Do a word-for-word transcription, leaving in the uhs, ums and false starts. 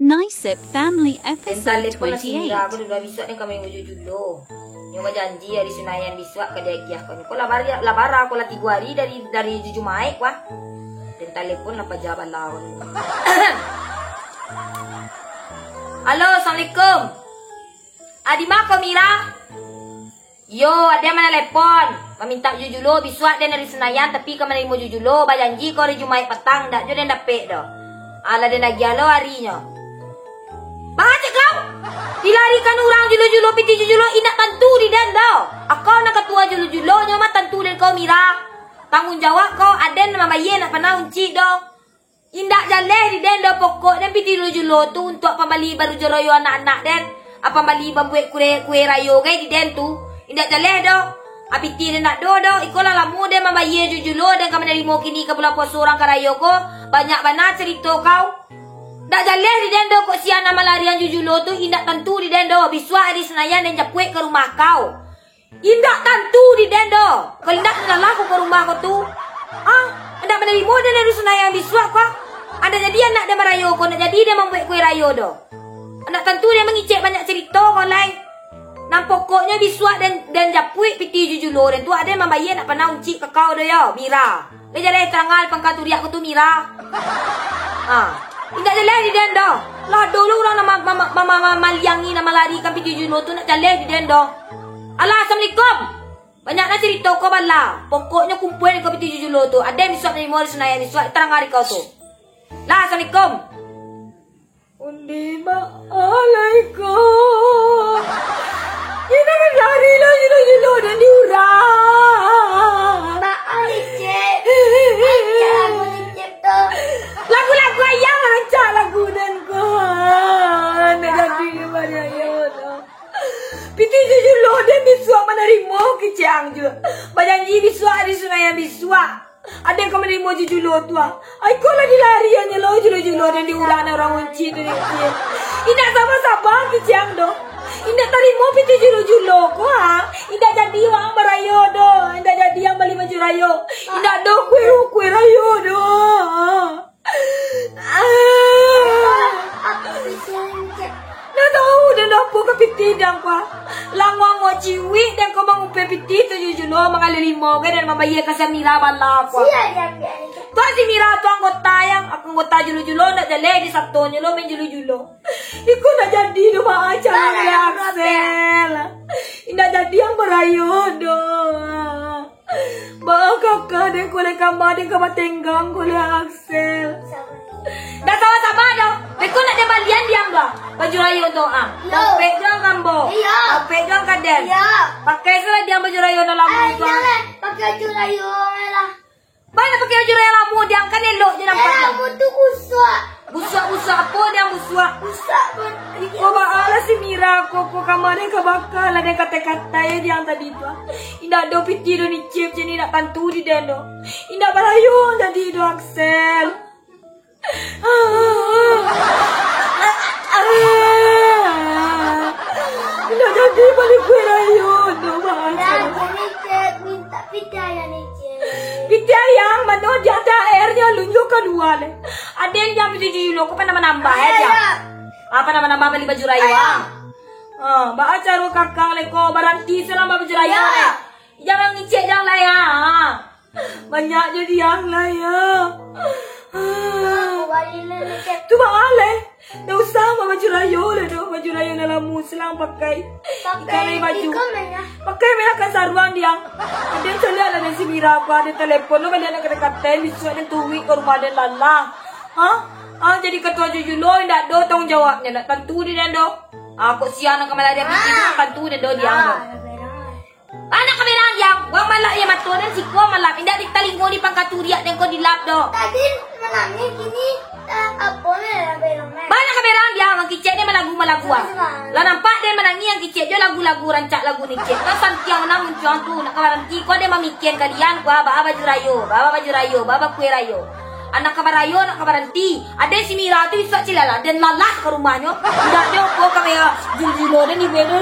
Nicip Family Episode twenty-eight. Aku udah bisuak ni kami uju julo. Nyo bajanji hari Sunayan bisuak ka diagiah ko ni. Ko lah bara, lah bara ko lah tigo hari dari, dari Jumaik wah. Den talepon lah paja bala ko ni. Halo, assalamualaikum. Adi ma ko Mira? Iyo, ade manalepon, mamintak jujulo bisuak den dari Senayan, tapi ka manarimo jujulo, bajanji ko ari Jumaik patang, ndak jo den dapek doh. Alah den agiah lo arinyo. Baa cek kau? Dilarikan urang julo-julo, pitih jujulo, indak tantu di den doh. Akau nan katua julo-julo, nyo mah tantu den kau Mira. Tangguang jawab kau, aden mambayia nak panah uncik doh. Indak jaleh di den doh, pokok den pitih julo-julo tu untuak pambali baju rayo anak-anak den, a pambali mambuek kue, kue rayo gai di den tu. Indak jaleh doh. A pitih den ndak do doh, iko lah lamo den mambayia julo-julo den ka manarimo kini ka bulan puaso urang ka rayo ko. Banyak bana carito kau. Ndak jaleh di den doh, kok sia nan malarian julo-julo tu indak tantu di den doh. Bisuak ari Senayan den japuik ka rumah kau. Indak tantu di den doh. Kalau indak, lalah ko ka rumah ko tu. Ah, indak manarimo den dari Senayan bisuak ko. Indak jadi anak den barayo ko, indak jadi den mambuek kue rayo doh. Indak tantu den mangicek banyak carito ko lai. Nan pokoknyo bisuak den, den japuik pitih jujulo den tu, aden mambayia nak panah uncik ka kau doh yo, Mira. Lai jaleh tarangan pangka turiak ko tu Mira. Ha. Indak jaleh di den doh. Lah dulu urang nan ma-, ma-, ma-, ma-, ma-, maliangi, nan malarikan pitih jujulo tu, ndak jaleh di den doh. Alah, assalamualaikum. Banyak nan carito ko bala. Pokoknyo kumpua ko pitih jujulo tu. Aden bisuak manarimo ari Senayan bisuak, tarangan ari kau tu. Lah, assalamualaikum. Undi ba alai ko. Indak manari lo julo-julo den di urang. Ba alai, Cik. Ancak lagu ni, Cik, tu. Lagu-lagu ayah rancak lagu den ko. Ndak jadi barayo doh. Pitih jujulo den bisuak manarimo kecek ang juo. Bajanji bisuak ari Senayan bisuak. Aden ka manarimo jujulo tu ah. Ai ko lah dilariannyo lo julo-julo den di urang, urang uncik tu ni. Indak saba-saba kecek ang doh. Indak tarimo pitih julo-julo ko ah. Indak jadi ang barayo doh. Indak jadi ang bali baju rayo. Indak do kue, kue rayo doh. Ah. Ndak tahu den apo ka pitih den ko. Languang mo ciwik den ko mangupeh pitih tu jujulo, manggaleh limo gai den mambayia ka si Mira bala ko. Sia yang biar itu? Tu si Mira tu anggota yang, anggota julo-julo, ndak jaleh di satonyo lo main julo-julo. Iko ndak jadi doh, baa caro Aksel. Indak jadi ang barayo doh. Baa kaka den ko lai kama den ka batenggang ko lai Aksel. Ndak saba-saba doh. Beko nak den balian di ang doh. Baju rayo tu ah. Iyo. Pampek jo ang ka ambo. Iyo. Pampek jo ang ka den. Iyo. Pakai salah di ang baju rayo nan lamo tu ah. Pakai baju rayo lah. Baa nak pakai baju rayo lamo di ang, kan elok jo nampak. Rayo lamo tu busuak. Busuak-busuak apo di ang busuak? Busuak pun. Ko baa lah si Mira ko, ko kama den ka baka lah den katai-katai di ang tadi tu ah. Indak do pitih do nicip, jadi indak tantu di den doh. Indak barayo ang jadi doh, Aksel. Indak jadi bali kue rayo doh, baa. Nah, jadi Cep minta pitih ayah ni, Cep. Pitih ayah, mano di ateh airnyo lunyo kalua lai. Aden jam tujuah lo, ko panah manambah eh, jam. Ah, panah manambah bali baju rayo ah. Ah, baa caro kakak lai ko, baranti salah baju rayo lai. Jangan ngicek jang lai ah. Banyak jo di ang lai ah. Tu baa lai. Ndak usah mah baju rayo lai doh, baju rayo nan lamo silang pakai. Pakai baju. Pakai merah kan saruang di ang. Aden caliak lah dari si Mira ko, aden telepon lo, baliak nak katai-katai, bisuak den turuik ka rumah den lalah. Ha? Ha, jadi katua jujulo, indak do tangguang jawabnyo, ndak tantu di den doh. Ha, kok sia nan ka malarian pitih tu, tantu den doh di ang doh. Baa nak ka berang di ang, wang malap yo mato den siko malap, indak di talingo di pangka turiak den ko dilap doh. Tadi manangih, kini, eh, apo ni lah berang, eh? Baa nak ka berang di ang, ang kicek den malagu-malagu ah. Lah nampak den manangih ang kicek jo lagu-lagu rancak lagu ni cek. Kan santiang nan muncuang tu, nak ka baranti ko den mamikian kalian, wah, baa baju rayo, baa baju rayo, baa kue rayo. Anak ka barayo, anak ka baranti. Aden si Mira tu isuak cilalah, den lalah ka rumahnyo. Indak jo ko ka baya jul-julo den di beda.